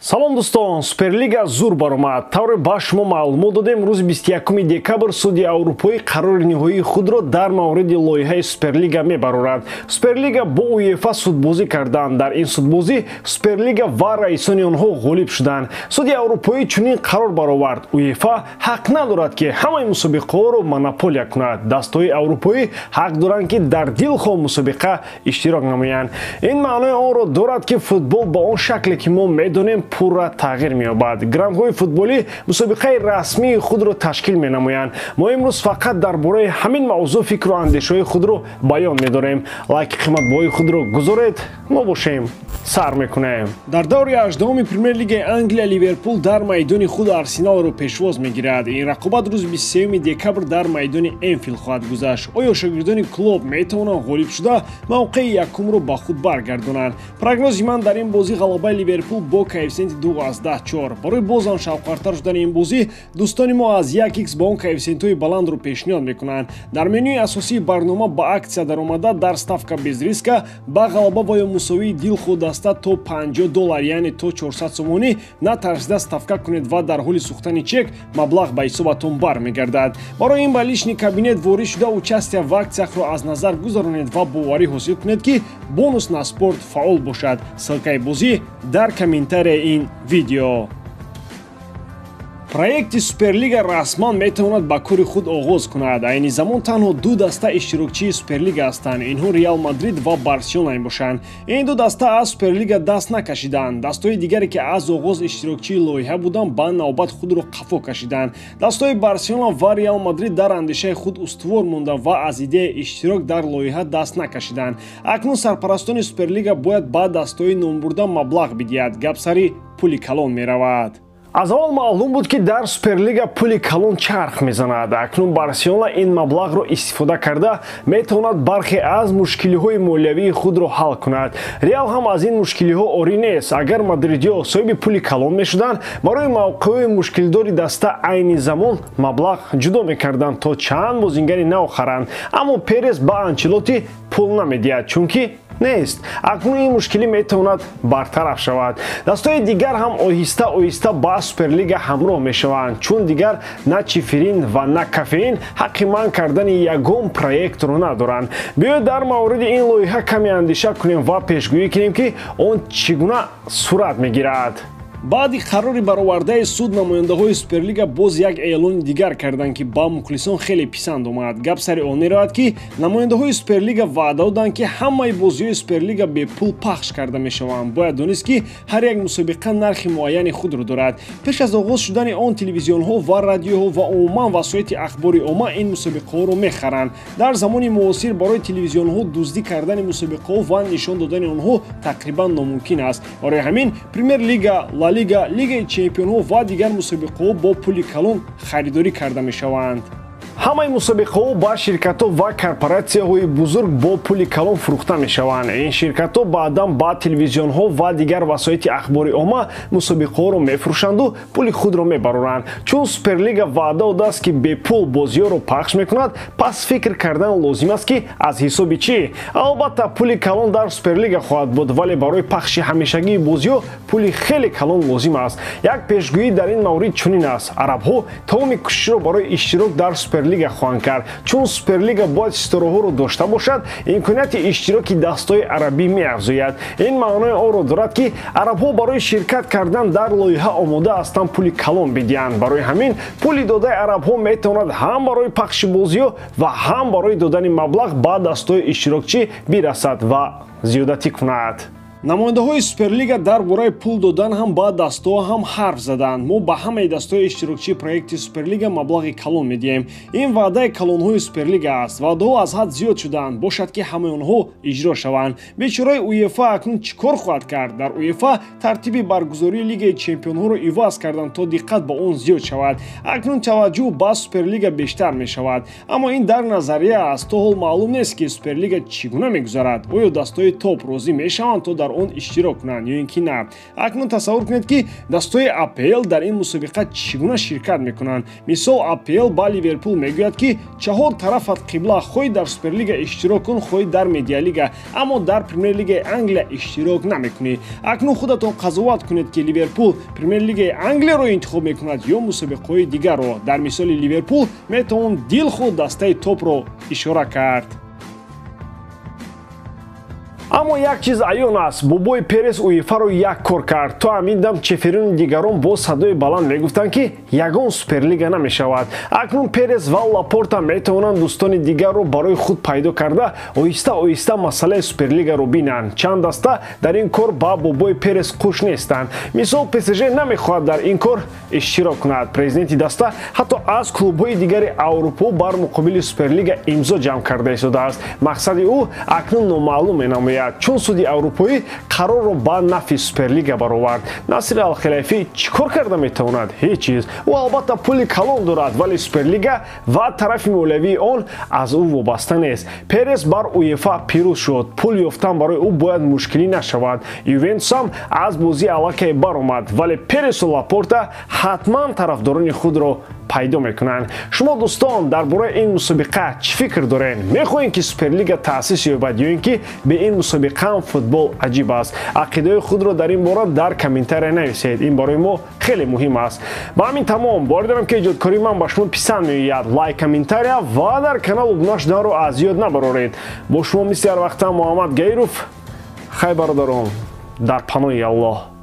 Салом дӯстон, Суперлига зур баромад. Тавре ба шумо маълумот додем, рӯзи 21 декабр суди аврупоӣ қарори ниҳоии худро дар мавриди лоиҳаи Суперлига мебарорад. Суперлига бо УЕФА судбозӣ карданд. Дар ин судбозӣ Суперлига ва раисони онҳо ғолиб шуданд. Суди аврупоӣ чунин қарор баровард: УЕФА ҳақ надорад, ки ҳамаи мусобиқаҳоро монополия кунад. Дастҳои аврупоӣ ҳақ доранд, ки дар дилхоҳ мусобиқа иштирок намоянд. Ин маънои онро дорад, ки футбол ба он шакле, ки мо медонем, пурра тағйир меёбад. Грандҳои футболӣ мусобиқаи расмии худро ташкил менамоянд. Мо имрӯз фақат дар бораи ҳамин мавзӯъ фикру андешаҳои худро баён медорем. Лайки қиматбоҳои худро гузоред, мо бошем сар мекунем. Дар даври 18-уми Премер-лигаи Англия Ливерпул дар майдони худ Арсеналро пешвоз мегирад. Ин рақобат рӯзи 23 декабр дар майдони Энфилд хоҳад гузашт. Оё шогирдони Клоп метавонанд ғолиб шуда мавқеи якумро ба худ баргардонанд? Прогнози ман дар ин бозӣ ғалабаи Ливерпул бо коэффисиенти 2,4. Барои бозам шавқвартар шудани ин бозӣ дӯстони мо аз 1x ба он коэффисиентҳои баландро пешниҳод мекунанд. Дар менюи асосии барнома ба акция даромада дар ставка без риска ба ғалаба ва ё мусовии дилхоҳ даста то $50, яъне то 400 сомонӣ натарсида ставка кунед ва дар ҳоли сӯхтани чек маблағ ба ҳисобатон бармегардад. Барои ин ба личный кабинет ворид шуда участие в акциях ро аз назар гузаронед ва боварӣ ҳосил кунед, ки бонус на спорт фаъол бошад. Ссылка и бозӣ дар комментария ин видео. Проекти Суперлига расман метавонад ба кори худ оғоз кунад. Айни замон танҳо ду даста иштирокчии Суперлига ҳастанд. Инҳо Реал Мадрид ва Барселона мебошанд. Ин ду даста аз Суперлига даст накашиданд. Дастҳои дигаре, ки аз оғоз иштирокчии лоиҳа буданд, ба навбат худро қафо кашиданд. Дастҳои Барселона ва Реал Мадрид дар андешаи худ устувор монда ва аз идеяи иштирок дар лоиҳа даст накашиданд. Акнун сарпарастони Суперлига бояд ба дастҳои номбурда маблағ бидиҳад. Гап сари пули калон меравад. Аз аввал маълум буд, ки дар Суперлига пули калон чарх мезанад. Акнун Барселона ин маблағро истифода карда метавонад бархе аз мушкилиҳои молиявии худро ҳал кунад. Реал ҳам аз ин мушкилиҳо орӣ нест. Агар мадридиҳо соҳиби пули калон мешуданд, барои мавқеъҳои мушкилдори даста айни замон маблағ ҷудо мекарданд, то чанд бозингари нав харанд. Аммо Перес ба Анчелоти пул намедиҳад, чунки нест. Акнун ин мушкилӣ метавонад бартараф шавад. Дастҳои дигар ҳам оҳиста оҳиста ба Суперлига ҳамроҳ мешаванд, чун дигар на чифирин ва на кофеин ҳаққи манъ кардани ягон проектро надоранд. Биёед дар мавриди ин лоиҳа каме андеша кунем ва пешгӯӣ кунем, ки он чӣ гуна сурат мегирад. Баъди қарори баровардаи суд намояндаҳои Суперлига боз як эълони дигар карданд, ки ба мухлисон хеле писанд омад. Гап сари он меравад, ки намояндаҳои Суперлига ваъда доданд, ки ҳамаи бозиҳои Суперлига бепул пахш карда мешаванд. Бояд донист, ки ҳар як мусобиқа нархи муайяни худро дорад. Пеш аз оғоз шудани он телевизионҳо ва радиоҳо ва умуман васоити ахбори омма ин мусобиқаҳоро мехаранд. Дар замони муосир барои телевизионҳо дуздӣ кардани мусобиқаҳо ва нишон додани онҳо тақрибан номумкин аст. Барои ҳамин Премер-лига, Ла Лига, Лигаи чемпионҳо ва дигар мусобиқаҳо бо пули калон харидорӣ карда мешаванд. Ҳамаи мусобиқаҳо ба ширкатҳо ва корпоратсияҳои бузург бо пули калон фурӯхта мешаванд. Ин ширкатҳо баъдан ба телевизионҳо ва дигар васоити ахбори омма мусобиқаҳоро мефурӯшанду пули худро мебароранд. Чун Суперлига ваъда додааст, ки бепул бозиҳоро пахш мекунад, пас фикр кардан лозим аст, ки аз ҳисоби чӣ? Албатта, пули калон дар Суперлига хоҳад буд, вале барои пахши ҳамешагии бозиҳо пули хеле калон лозим аст. Як пешгӯӣ дар ин маврид чунин аст: арабҳо тамоми кӯшишро барои иштирок дар Суперлига хоҳанд кард. Чун Суперлига бояд ситораҳоро дошта бошад, имконияти иштироки дастҳои арабӣ меафзояд. Ин маънои онро дорад, ки арабҳо барои ширкат кардан дар лоиҳа омода ҳастанд пули калон бидиҳанд. Барои ҳамин пули додаи арабҳо метавонад ҳам барои пахши бозиҳо ва ҳам барои додани маблағ ба дастҳои иштирокчӣ бирасад ва зиёдатӣ кунад. Намояндаҳои Суперлига дар бораи пул додан ҳам ба дастҳо ҳам ҳарф заданд. Мо ба ҳамаи дастҳои иштирокчии проекти Суперлига маблағи калон медиҳем. Ин ваъдаи калонҳои Суперлига аст. Ваъдаҳо аз ҳад зиёд шуданд, бошад, ки ҳамаи онҳо иҷро шаванд. Бечораи УЕФА акнун чӣ кор хоҳад кард? Дар УЕФА тартиби баргузории Лигаи чемпионҳоро иваз карданд, то диққат ба он зиёд шавад. Акнун таваҷҷӯҳ ба Суперлига бештар мешавад. Аммо ин дар назария аст. То ҳол маълум нест, ки Суперлига чӣ гуна мегузарад. Оё дастҳои топ розӣ мешаванд, то дар он иштирок кунанд ё ин ки на. Акнун тасаввур кунед, ки дастаҳои АПЛ дар ин мусобиқа чӣ гуна ширкат мекунанд. Мисол, АПЛ ба Ливерпул мегӯяд, ки чаҳор тарафат қибла, хоҳӣ дар Суперлига иштирок кун, хоҳӣ дар Медиалига, аммо дар Премер-лигаи Англия иштирок намекунӣ. Акнун худатон қазоват кунед, ки Ливерпул Премер-лигаи Англияро интихоб мекунад ё мусобиқаҳои дигарро. Дар мисоли Ливерпул метавон дилхоҳ дастаи топро ишора кард. Аммо як чиз аён аст: бобои Перес УЕФАро як кор кард. То ҳамин дам Чеферину дигарон бо садои баланд мегуфтанд, ки ягон Суперлига намешавад. Акнун Перес ва Лапорта метавонанд дӯстони дигарро барои худ пайдо карда, оҳиста оҳиста масъалаи Суперлигаро бинанд. Чанд даста дар ин кор ба бобои Перес қуш нестанд. Мисол, ПСЖ намехоҳад дар ин кор иштирок кунад. Президенти даста ҳатто аз клубҳои дигари Аврупо бар муқобили Суперлига имзо ҷамъ карда истодааст. Мақсади ӯ акнун номаълум менамояд, чун суди аврупоӣ қарорро ба нафъи Суперлига баровард. Насри Алхилайфӣ чӣ кор карда метавонад? Ҳеҷ чиз. Ӯ албатта пули калон дорад, вале Суперлига ва тарафи молиявии он аз ӯ вобаста нест. Перес бар УЕФА пирӯз шуд, пул ёфтан барои ӯ бояд мушкилӣ нашавад. Ювентусам аз бозӣ аллакай баромад, вале Пересу Лапорта ҳатман тарафдорони худро пайдо мекунанд. Шумо, дӯстон, дар бораи ин мусобиқа чӣ фикр доред? Мехоҳем, ки Суперлига таъсис ёбад ё ин ки бе ин мусобиқаам футбол аҷиб аст? Ақидаҳои худро дар ин бора дар комментария нависед, ин барои мо хеле муҳим аст. Ба ҳамин тамом. Боварӣ дорам, ки эҷодкории ман ба шумо писанд меояд. Лайк, комментария ва дар канал обуна шуданро аз ёд набароред. Бо шумо мисли ҳар вақта Муҳаммад Гаиров. Хай, бародарон, дар паноҳи Аллоҳ.